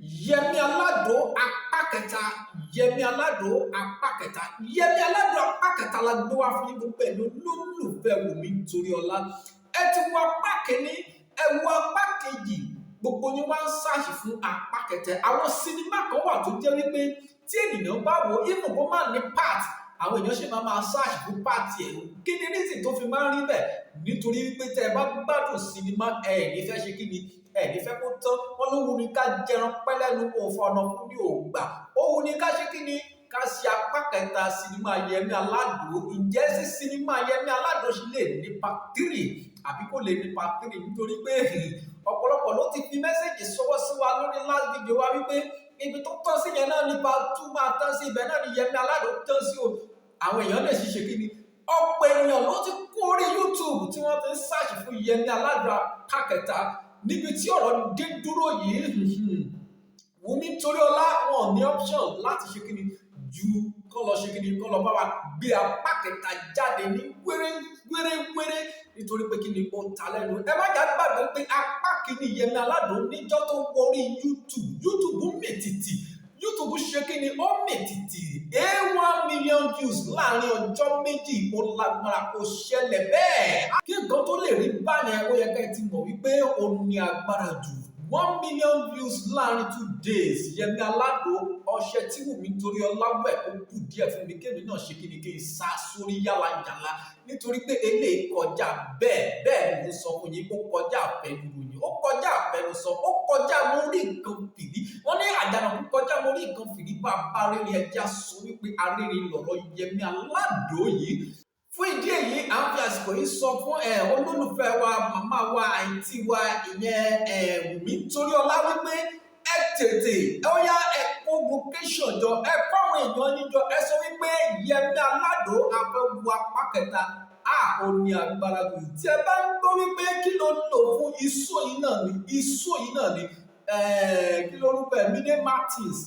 Yẹmí Aládò apá kẹta, Yẹmí Aládò apá kẹta, Yẹmí Aládò apá kẹta la gbé wá fún yín. Gbogbo ẹ̀ lólùfẹ́ Wùmí Toríọlá, ẹ ti wo apá kìíní, ẹ wo apá kejì, gbogbo yín wá ń search fún apá kẹta. Àwọn sinimá kan wà tó jẹ́ wípé tí ènìyàn bá wò, even kó má ní part, àwọn èèyàn ṣe máa máa search fún part ẹ̀. Kí ni reason tó fi máa ń rí bẹ́ẹ̀? Nítorí wípé tẹ́ ẹ bá gbádùn sinimá, ẹ ní fẹ́ ṣe kí ni, ẹ ní fẹ́ kó tán. Wọ́n ló wù ní ká jẹran pẹ́ lẹ́nu, òfò ọ̀nà fún ní ògbà. Ó wù ní ká ṣe kí ni, ká ṣe apá kẹta sinimá Yẹmí Aládò. Ǹjẹ́ sí sinimá Yẹmí Aládò ṣì lè ní part three àbí kò lè ní part three? Nítorí pé ọ̀pọ̀lọpọ̀ ló ti fi message sọwọ́ sí wa lórí last video wa wípé ibi tó tán sí yẹn náà ní part two máa tán sí, ibẹ̀ náà ní Yẹmí Aládò tán sí o. Àwọn èèyàn lè ṣiṣẹ́ kí ni, ọ̀pọ̀ èèyàn ló ti kú orí YouTube tí wọ́n ti ń search fún Yẹmí Aládò apá kẹta. Níbi tí ọ̀rọ̀ dé dúró yìí, Wùmí Toríọlá wọn ní option láti ṣe kí ni ju kọ́ lọ ṣe kí ni, kọ́ lọ bá wa gbé apá kẹta jáde ní wéré wéré wéré, nítorí pé kí ni, ó ta lẹ́nu. Ẹ má jà gbàgbé pé apá kìíní Yẹmí Aládò, níjọ́ tó wọrí YouTube, YouTube mìtìtì. YouTube ṣe kí ni, ó mìtìtì. A 1 million views láàrin ọjọ́ 2, ó lágbára, kó ṣẹlẹ̀ bẹ́ẹ̀. Kí nǹkan tó lè rí báyẹn, ó yẹ ká ẹ ti mọ̀ wípé ó ní agbára jù. 1 million views láàrin 2 days. Yẹmí Aládò, ọṣẹ tí Wùmí Toríọlá wẹ̀, ó kù díẹ̀ fún mi kémi náà ṣe kí ni, kí n sá sórí yálàyàlà, nítorí pé eléyìí kọjá bẹ́ẹ̀. Bẹ́ẹ̀ ni mo sọ fún yín, ó kọjá àfẹnuròyìn, ó kọjá àfẹnusọ, ó kọjá mo rí nǹkan fìrí. Wọ́n ní àjànàkú kọjá mo rí nǹkan fìrí, bá a bá rírì, ẹja sọ wípé arére lọ̀rọ̀ Yẹmí Aládò yìí. Fún ìdí èyí, à ń fi àsìkò yìí sọ fún ẹ olólùfẹ́ wa, màmá wa, àǹtí wa, ìyẹn ẹ Wùmí Toríọlá, wípé ẹ tètè, ó yá, ẹ kó location jọ, ẹ kó àwọn èèyàn yín jọ, ẹ sọ wípé Yẹmí Aládò, afẹ́wu apá kẹta. A ò ní agbára jù. Tí ẹ bá ń gbọ́ wípé kí ló ń lò fún iṣó yìí náà ni, iṣó yìí náà ni, kí lórúkọ ẹ, Mide Martins,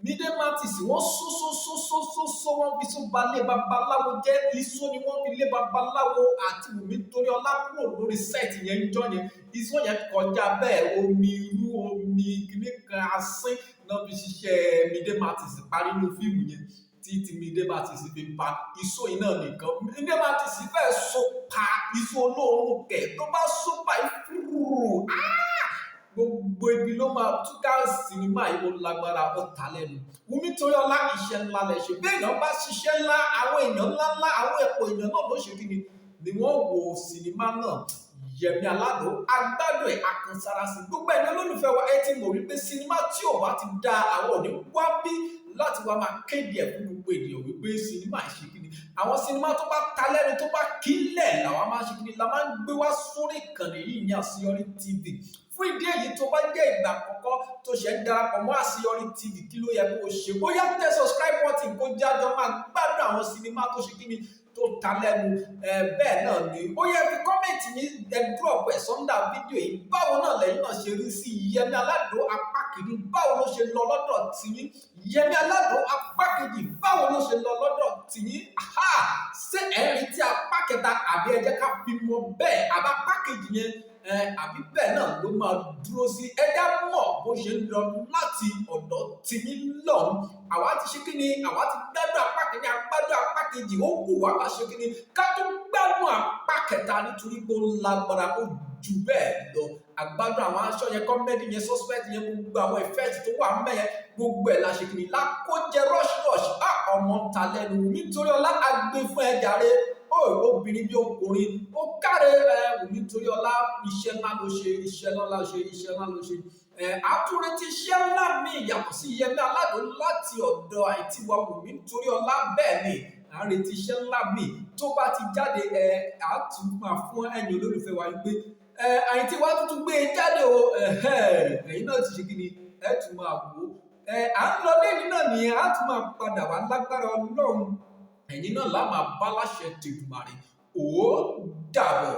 Mide Martins, wọ́n só só só só só só, wọ́n fi sún balẹ̀ babaláwo jẹ́. Iṣó ni wọ́n fi lé babaláwo àti Wùmí Toríọlá kúrò lórí set yẹn ń jọ yẹn. Iṣó yẹn kọjá bẹ́ẹ̀. Omi irú omi kìíní kan asín náà fi ṣiṣẹ́ Mide Martins parí nínú fíìmù yẹn, tí tí Mide Martins fi pa iṣó yìí náà nìkan. Mide Martins fẹ́ so pa iṣó olóòórùn kẹ̀, tó bá so pa ìfúrú, gbogbo ibi ló máa túká. Sinimá yìí, ó lágbára, ó ta lẹ́nu. Wùmí Toríọlá, iṣẹ́ ńlá lẹ ṣe. Bí èèyàn bá ṣiṣẹ́ ńlá, àwọn èèyàn ńlá ńlá, àwọn ẹ̀pọ̀ èèyàn náà ló ṣe kí ni ni wọ́n wo sinimá náà. Yẹmí Aládò, agbádùn ẹ̀, akansara sí. Gbogbo ẹ̀yin olólùfẹ́ wa, ẹ ti mọ̀ wípé sinimá tí ò bá ti da, àwọn ò ní wá bí láti wá máa kéde ẹ̀ fún gbogbo ènìyàn wípé sinimá ṣe kí ni. Àwọn sinimá tó bá ta lẹ́nu, tó bá kílẹ̀, làwọn máa ṣe kí ni, la máa ń gbé wá sórí ìkànnì yìí ní Àṣeyọrí TV. Fún ìdí èyí, tó bá jẹ́ ìgbà àkọ́kọ́ tó ṣe ń darapọ̀ mọ́ Àṣeyọrí TV, kí ló yẹ kó o ṣe? Bóyá tẹ subscribe button, kó jájọ máa gbádùn àwọn sinimá tó ṣe kí ni, tó ta lẹ́nu. Bẹ́ẹ̀ náà ni ó yẹ fi comment yín, ẹ drop ẹ̀ under fídíò yìí. Báwo náà lẹ́yìn náà ṣe rí sí Yẹmí Aládò apá kìíní? Báwo ló ṣe lọ lọ́dọ̀ tiyín? Yẹmí Aládò apá kejì, báwo ló ṣe lọ lọ́dọ̀ tiyín? Ṣé ẹ̀ ń retí apá kẹta, àbí ẹ jẹ́ ká fi mọ bẹ́ẹ̀, àbá apá kejì yẹn, àbí bẹ́ẹ̀ náà ló máa dúró sí? Ẹjá mọ̀ bó ṣe ń lọ láti ọ̀dọ̀ tiyín lọ́hùn. Àwa ti ṣe kí ni, àwa ti gbádùn apá kìíní, agbádùn apá kejì, ó kù wá ká ṣe kí ni, ká tún gbádùn apá kẹta, nítorí pé ó lágbára, ó jù bẹ́ẹ̀ lọ. Àgbádùn àwọn aṣọ yẹn, comedy yẹn, suspect yẹn, gbogbo àwọn effect tó wà ń bẹ̀ yẹn, gbogbo ẹ̀ la ṣe kí ni, lákójẹ rush rush. Á ọmọ ta lẹ́nu. Wùmí Toríọlá, agbé fún ẹ jàre. Ó obìnrin bí ọkùnrin, ó káre. Ẹ Wùmí Toríọlá, iṣẹ́ ńlá ló ṣe, iṣẹ́ ńlá ló ṣe, iṣẹ́ ńlá ló ṣe. Ẹ àtúretí iṣẹ́ ńlá mi yàtọ̀ sí Yẹmí Aládò láti ọ̀dọ̀ àìtíwa Wùmí Toríọlá. Bẹ́ẹ̀ ni, à ń retí iṣẹ́ ńlá mi. Tó bá ti jáde, ẹ àtún máa fún ẹ̀yin olólùfẹ́ wa wípé ẹ àìtíwa tuntun gbé e jáde o. Ẹ̀yin náà ti ṣe kí ni, ẹ tún máa wò ó. Ẹ à ń lọ lẹ́yìn náà nìyẹn, á tún máa padà wá lágbára Ọlọ́run. Ẹ̀yin náà lá máa bá láṣẹ tèdùmàrè. Ó dàbọ̀.